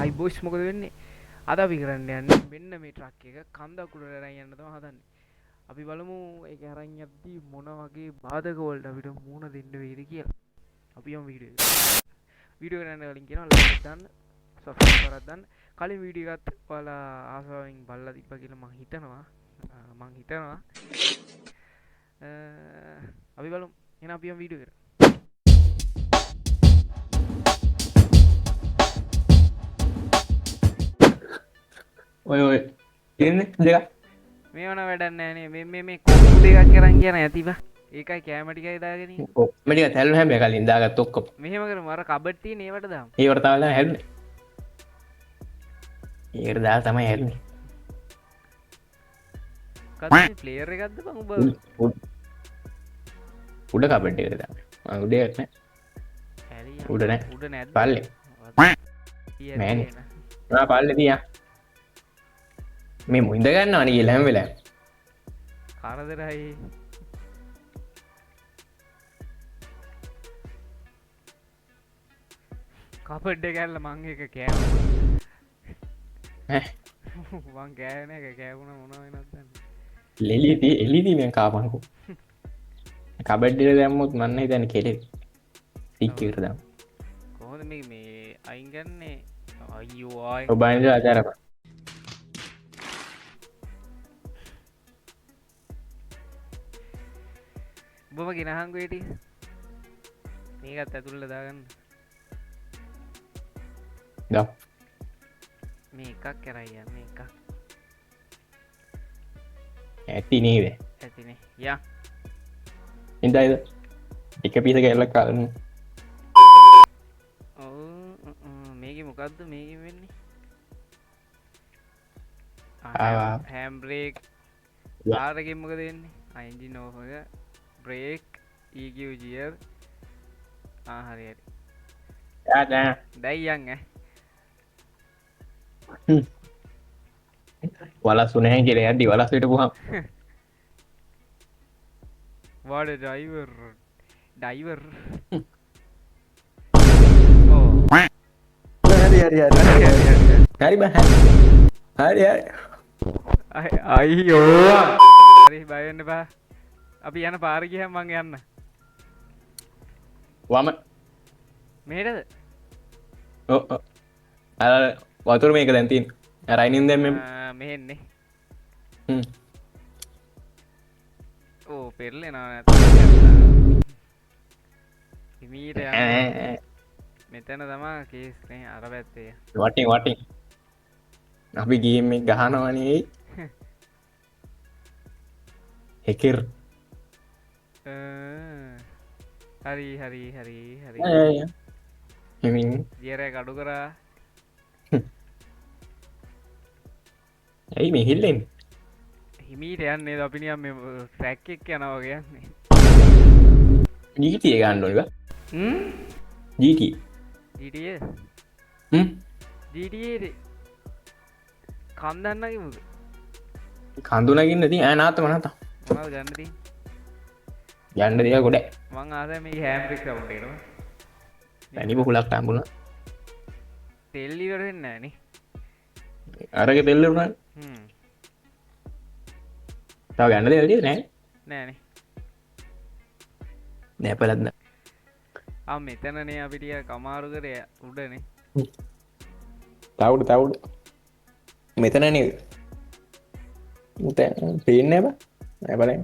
හයි boys, මොකද වෙන්නේ? අද අපි කරන්න යන්නේ මෙන්න මේ ට්‍රක් එක කන්දක් උඩට අරන් යන්න තමයි හදන්නේ. අපි බලමු ඒක අරන් යද්දි මොන වගේ බාධක වලට අපිට මුහුණ දෙන්න වෙයිද කියලා. අපි යමු වීඩියෝ එකට. වීඩියෝ කරන්න කලින් කියනවා ලයික් එකක් දාන්න, සබ්ස්ක්‍රයිබ් කරක් දාන්න. කලින් වීඩියෝ එකත් ඔයාලා ආසාවෙන් බලලා තිබ්බා කියලා මං හිතනවා. මං හිතනවා. අපි බලමු. එහෙනම් අපි යමු වීඩියෝ එකට. ඔය ඔය එන්නේ දෙකක්. මේ වන වැඩක් නෑ නේ. මේ මේ මේ කොප්පු දෙකක් අරන් ගියා නෑ ඇති බා. ඒකයි කෑම ටිකයි දාගෙන ඉන්නේ. ඔව් මේ ටික තැල්ලු හැම කලින් දාගත්ත ඔක්කොම. මෙහෙම කරමු, අර කබඩ් තියෙන ඒවට දාමු. ඒවට තමයි හැලුනේ. ඒකට දාලා තමයි හැලුනේ. මොකද්ද මේ ප්ලේයර් එකක්ද බං උඹ? උඩ කබඩ් එකට දාමු. මං උඩ එකක් නෑ. උඩ නෑ. උඩ නැද්ද? පල්ලේ. නෑනේ. ආ පල්ලේ තියා. මේ මුින්ද ගන්නවනේ කියලා හැම වෙලාවෙම. කරදරයි. කබඩ් එක ඇරලා මං එක කෑවා. ඈ? මං කෑවේ නෑ, ඒක කෑවුණා මොනවා වෙනවද දන්නේ. ලෙලි තී එලි තී මං කාපන්කෝ. කබඩ් එකට දැම්මොත් මං හිතන්නේ කෙලෙ. සික් එකට දාමු. කොහොමද මේ අයින් ගන්නේ? අයියෝ ආයි. ඔබ අයින් ආචාරපන්. උඹම ගෙනහන්කෝ ඒ ටික. මේකත් ඇතුළට දාගන්න. දා. මේ එකක් අරන් යන්න එකක්. ඇති නේද? ඇතිනේ. යා. ඉඳයිද? එක පිස කැල්ලක් කාලා. ඔව්, මේකේ මොකද්ද මේකෙන් වෙන්නේ? ආවා. Hand brake. යා. කාර් එකෙන් මොකද වෙන්නේ? එන්ජින් ඕෆ් එක. Brake, EQ gear. හරි හරි. යා දැන්. දැන් යන් ඈ. වලස්සු නැහැ කියලා යද්දි වලස්සු හිටපුවාම. What a driver. Driver. ඔව්. හරි හරි හරි. හරි හරි හරි. හරි බං. හරි හරි. අයියෝ. හරි බය වෙන්න එපා. අපි යන පාර ගියම මං යන්න. වම. මෙහෙටද? ඔව් ඔව්. අර වතුර මේක දැන් තියෙන්නේ. අර අයිනින් දැන් මේ. මෙහෙන්නේ. හ්ම්. ඕ පෙරලෙනවා නැත්තම්. හිමීට යන්න. මෙතන තමා කේස් නේ අර පැත්තේ. වටින් වටින්. අපි ගේම් එක ගහනවනේ. හෙකර්. හරි හරි හරි හරි. හිමින්. ගියර් එක අඩු කරා. ඇයි මේ හිල්ලෙන්නේ? හිමීට යන්නේ අපි නිකන් මේ ට්‍රැක් එක යනවා වගේ යන්නේ. GTA ගන්න ඕනේ බා. හ්ම්? GTA. GTA? හ්ම්? GTA නේ. කන්දක් නගිමුද? කඳු නගින්න ඉතින් ඈ නාත්තම නාත්තම. මොනවද ගන්න තියෙන්නේ? යන්න දේවල් ගොඩයි. මං ආසයි මේ හෑම් බ්‍රේක් සවුන්ඩ් එකට බං. පැණි බහුලක් හම්බුණා. තෙල් ඉවර වෙන්නේ නෑ නේ. අරගේ තෙල් ඉවර වුණානේ. හ්ම්. තව ගන්න දේවල් තියෙන්නේ නෑ. නෑ නේ. නෑ පළක් නෑ. ආ මෙතනනේ අපි ටිකක් අමාරු කරේ උඩනේ. තව උඩ තව උඩ. මෙතන නේද? මෙතන පේන්නේ නෑ බං. නෑ බලන්න.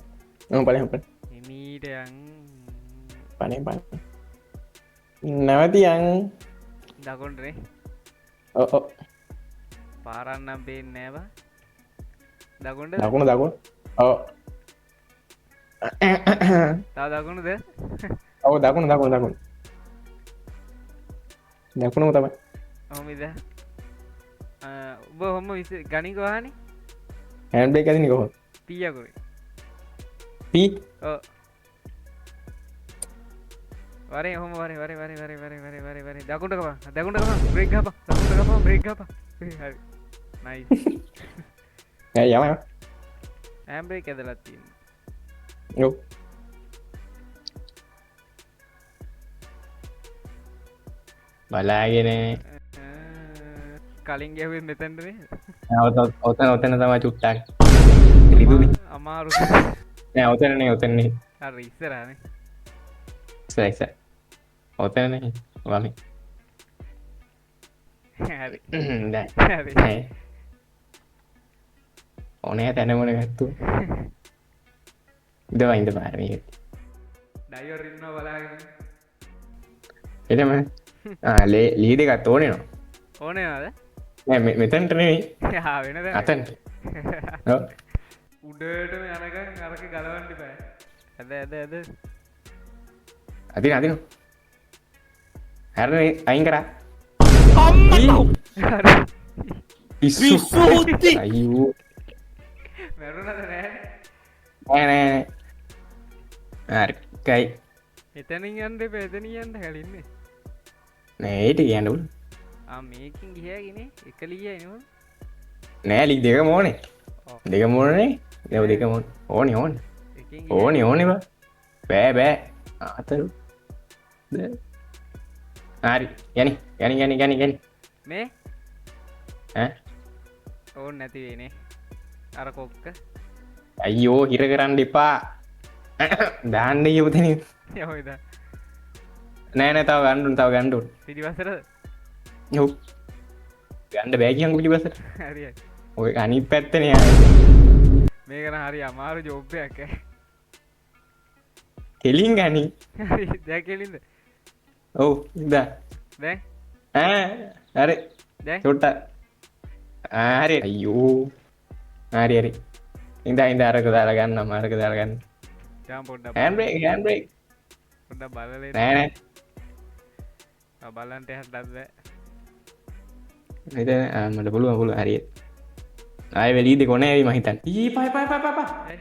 ඔව් බලන්න බලන්න. හිමීට යන්. පනේ පනේ. නැවතියන්. දකුණට නේ. ඔව් ඔව්. පාරක් නම් පේන්නේ නෑ බං. දකුණට? දකුණ දකුණ. ඔව්. තව දකුණද? ඔව් දකුණ දකුණ දකුණ. දකුණම තමයි. ඔහොම ඉද. ඔබ ඔහොම ගණික වහනේ. හෑන්ඩ් බ්‍රේක් අදින්නේ කොහොමද? පී අකුරේ. පී? ඔව්. වරේ ඔහොම වරේ වරේ වරේ වරේ වරේ වරේ වරේ වරේ දකුණට කපන්. දකුණට කපන්. බ්‍රේක් ගහපන්. දකුණට කපන් බ්‍රේක් ගහපන්. හරි. නයිස්. ඈ යම යම. හෑන්ඩ් බ්‍රේක් ඇදලා තියෙන්නේ. ඔව්. බලාගෙන. කලින් ගැහුවේ මෙතනද නේද? ඔතන ඔතන තමයි චුට්ටක් රිදුනේ. අමාරු. නෑ ඔතන නේ, ඔතන නේ. අර ඉස්සරහනේ. ඉස්සර ඉස්සර. ඔතන නේ වමේ. හරි. දැන්. හරි. නෑ. ඕනෑ තැන මොන ගත්තු. ඉඳපන් ඉඳපන් අර මේක. ඩ්‍රයිවර් ඉන්නවා බලාගෙන. එතම ආ ලේ ලී දෙකක් ඕනේ නෝ. ඕනේ නේද? නෑ මෙතනට නෙවෙයි. ආ වෙන තැන. අතනට. ඔව්. උඩටම යනකම් අරක ගලවන්න බෑ. ඇද ඇද ඇද. අදින අදින. හරිනේ අයින් කරා. අම්මා හරි. පිස්සු. පිස්සු හුත්ති. අයියෝ. මැරුණද නෑ? නෑ නෑ නෑ. හරි. කයි. එතනින් යන්න එපා, එතනින් යන්න කලින්නේ. නෑ ඒක කියන්න ඕන. ආ මේකෙන් ගියාගෙන එක ලීයයි නේ. නෑ ලී දෙකම ඕනේ. ඔව්. දෙකම ඕනේ. ඔව් දෙකම ඕනේ. ඕනේ ඕනේ. එකෙන් ගියා. ඕනේ ඕනේ බා. බෑ බෑ. අතරු. හරි. යනි යනි යනි යනි යනි. මේ ඈ ඕන් නැති වෙන්නේ. අර කොක්ක. අයියෝ හිර කරන්න එපා. දාන්න ඊ උතනින්. යෝ ඉදා. නෑ නෑ තව ගන්න ඕන, තව ගන්න ඕන. පිටිපස්සටද? ඔව්. ගන්න බෑ කියන්කෝ පිටිපස්සට. හරි හරි. ඔය අනිත් පැත්තනේ ආයේ. මේක නම් හරි අමාරු ජොබ් එකක් ඈ. කෙලින් ගනි. හරි දැන් කෙලින්ද? ඔව් ඉදා. දැන්? ඈ හරි. දැන්? චුට්ටක්. ආ හරි. අයියෝ. හරි හරි. ඉඳා ඉඳා අරක දාලා ගන්නම්, අරක දාලා ගන්න. දැන් පොඩ්ඩක් හෑන්ඩ් බ්‍රේක්, හෑන්ඩ් බ්‍රේක්. පොඩ්ඩක් බලලා එන්න. නෑ නෑ. ආ බලන්න එහාටත් බෑ. මෙතන ආ මට පුළුවන් පුළුවන් හරියට. ආයෙ වෙලී දෙක ඕනේ ඇයි මං හිතන්නේ. ඊ පහ පහ පහ පහ පහ. ඇයි?